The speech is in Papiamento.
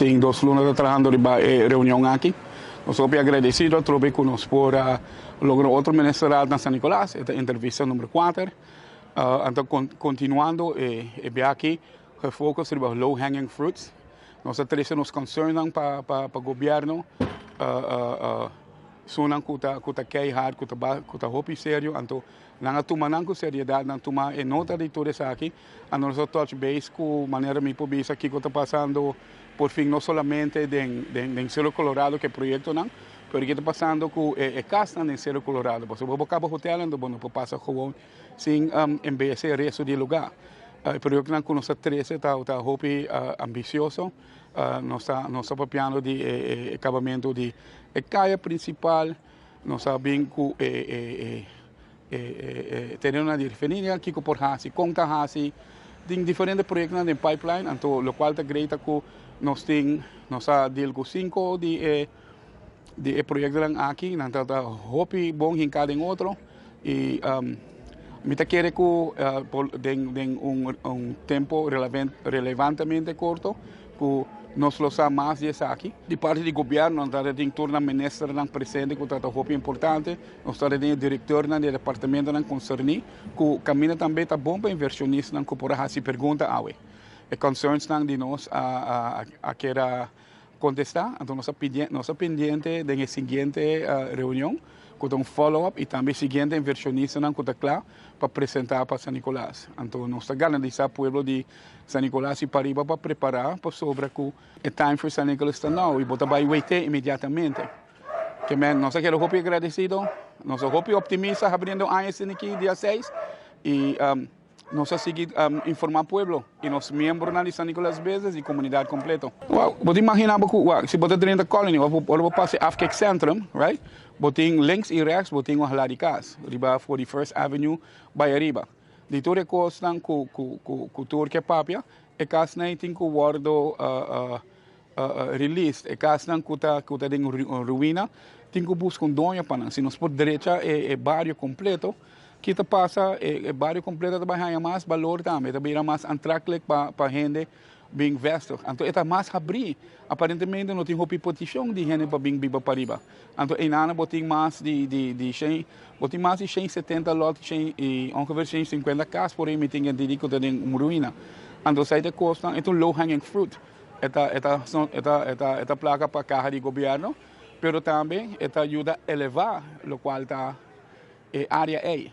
Tin 2 luna trahando riba e reunion aki. Nos ta agradecido trobe cu nos por logra otro minister na San Nicolas, e entrevista number 4. Anto, continuando e biaha aki, focus riba low hanging fruits. Nos a trece nos concern pa gobierno. Esunnan cu ta cay hard, cu ta hopi serio, anto nan a tuma nan cu seriedad, nan a tuma e nota di tur esaki, anto nos touch base cu manera mi por bisa kico ta pasando por fin no solamente den Sero Colorado cu e proyectonan, pero kico ta pasando cu e cas den Sero Colorado. Pasobra bo caba hotel, anto bo no por pasa gewoon sin embeyece resto di lugar. E proyectonan cu nos a trece ta hopi ambicioso. Nos ta papiando di acabamento di e caya principal, nos ta bin cu e tereno di refineria, kico por hasi, con ta hasi, tin diferente proyecto den pipeline, anto locual ta great cu nos tin, nos a deal cu cinco di e proyectonan aki, nan ta hopi bon hinca den otro y mi ta kere cu den un tempo relevantemente corto cu nos lo sa mas di esaki. Di parti di gobierno, nos tin tur ministernan presente cu ta hopi importante, nos tin directornan di departamentonan concerni, cu caminda tambe ta bon pa inversionistanan cu por haci pregunta awe. E concerns nan di nos a keda contesta, anto nos ta pendiente di e siguiente reunion, cu un follow-up y tambe siguiente inversionistanan cu ta cla pa presenta pa San Nicolas. Anto nos ta garantisa pueblo di San Nicolas y pariba pa prepara pasobra cu e time for San Nicolas ta now y bo ta bay wete inmediatamente. Kiermen, nos ta hopi agradecido, nos ta hopi optimista habriendo aña aki dia 6 y nos ta sigui informa pueblo y nos miembronan di San Nicolas Business y comunidad completo. Well, bo imagina cu si bo ta drenta Colony, of bo pasa Afkick Centrum, right? Bo tin links y rechts, bo tin un hala di cas, riba 41st Avenue, bay ariba. Di tur e cosnan cu tur ke papia, e casnan tin cu wordo released, e casnan cu ta den ruina, tin cu busca un doño pa nan. Si nos por drecha e bario completo, kico ta pasa, e bario completo tambe ta haya mas balor tambe, tambe ta mas aantrekkelijk pa hende bin invest. Anto, e ta mas habri. Aparentemente no tin hopi peticion di hende pa bin biba pariba. Anto, einan bo tin mas di 100, bo tin mas di 170 lot, 100 y ongeveer 150 cas por ey mi tin di cu den ruina. Anto, esey ta cosnan, e ta low hanging fruit. E ta placa pa caha di gobierno, pero tambe e ta yuda eleva, locual ta e area ey.